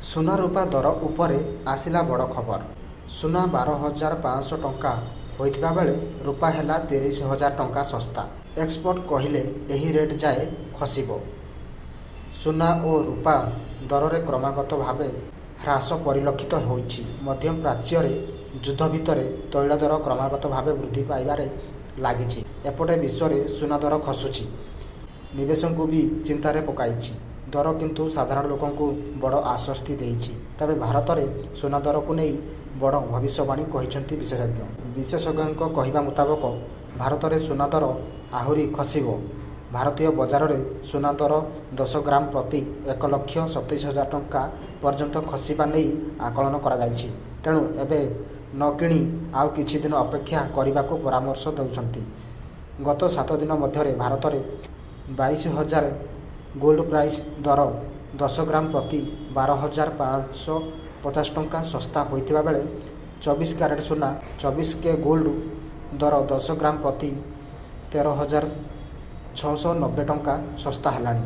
ସୁନା ରୁପା ଦର ଉପରେ ଆସିଲା ବଡ଼ ଖବର। ସୁନା 12,500 ଟଙ୍କା ହୋଇଥିବା ବେଳେ ରୁପା ହେଲା 30,000 ଟଙ୍କା ଶସ୍ତା। ଏକ୍ସପର୍ଟ କହିଲେ ଏହି ରେଟ୍ ଯାଏ ଖସିବ। ସୁନା ଓ ରୁପା ଦରରେ କ୍ରମାଗତ ଭାବେ ହ୍ରାସ ପରିଲକ୍ଷିତ ହୋଇଛି। ମଧ୍ୟପ୍ରାଚ୍ୟରେ ଯୁଦ୍ଧ ଭିତରେ ତୈଳ ଦର କ୍ରମାଗତ ଭାବେ ବୃଦ୍ଧି ପାଇବାରେ ଲାଗିଛି। ଏପଟେ ବିଶ୍ୱରେ ସୁନା ଦର ଖସୁଛି। ନିବେଶକଙ୍କୁ ବି ଚିନ୍ତାରେ ପକାଇଛି। ଦର କିନ୍ତୁ ସାଧାରଣ ଲୋକଙ୍କୁ ବଡ଼ ଆଶ୍ୱସ୍ତି ଦେଇଛି। ତେବେ ଭାରତରେ ସୁନା ଦରକୁ ନେଇ ବଡ଼ ଭବିଷ୍ୟବାଣୀ କହିଛନ୍ତି ବିଶେଷଜ୍ଞ। ବିଶେଷଜ୍ଞଙ୍କ କହିବା ମୁତାବକ, ଭାରତରେ ସୁନା ଦର ଆହୁରି ଖସିବ। ଭାରତୀୟ ବଜାରରେ ସୁନା ଦର 10 ଗ୍ରାମ ପ୍ରତି 1,27,000 ଟଙ୍କା ପର୍ଯ୍ୟନ୍ତ ଖସିବା ନେଇ ଆକଳନ କରାଯାଇଛି। ତେଣୁ ଏବେ ନ କିଣି ଆଉ କିଛି ଦିନ ଅପେକ୍ଷା କରିବାକୁ ପରାମର୍ଶ ଦେଉଛନ୍ତି। ଗତ 7 ଦିନ ମଧ୍ୟରେ ଭାରତରେ 22,000 ଗୋଲ୍ଡ ପ୍ରାଇସ ଦର 10 ଗ୍ରାମ ପ୍ରତି 12,550 ଟଙ୍କା ଶସ୍ତା ହୋଇଥିବା ବେଳେ 24 କ୍ୟାରେଟ ସୁନା 24 କେ ଗୋଲ୍ଡ ଦର 10 ଗ୍ରାମ ପ୍ରତି 13,690 ଟଙ୍କା ଶସ୍ତା ହେଲାଣି।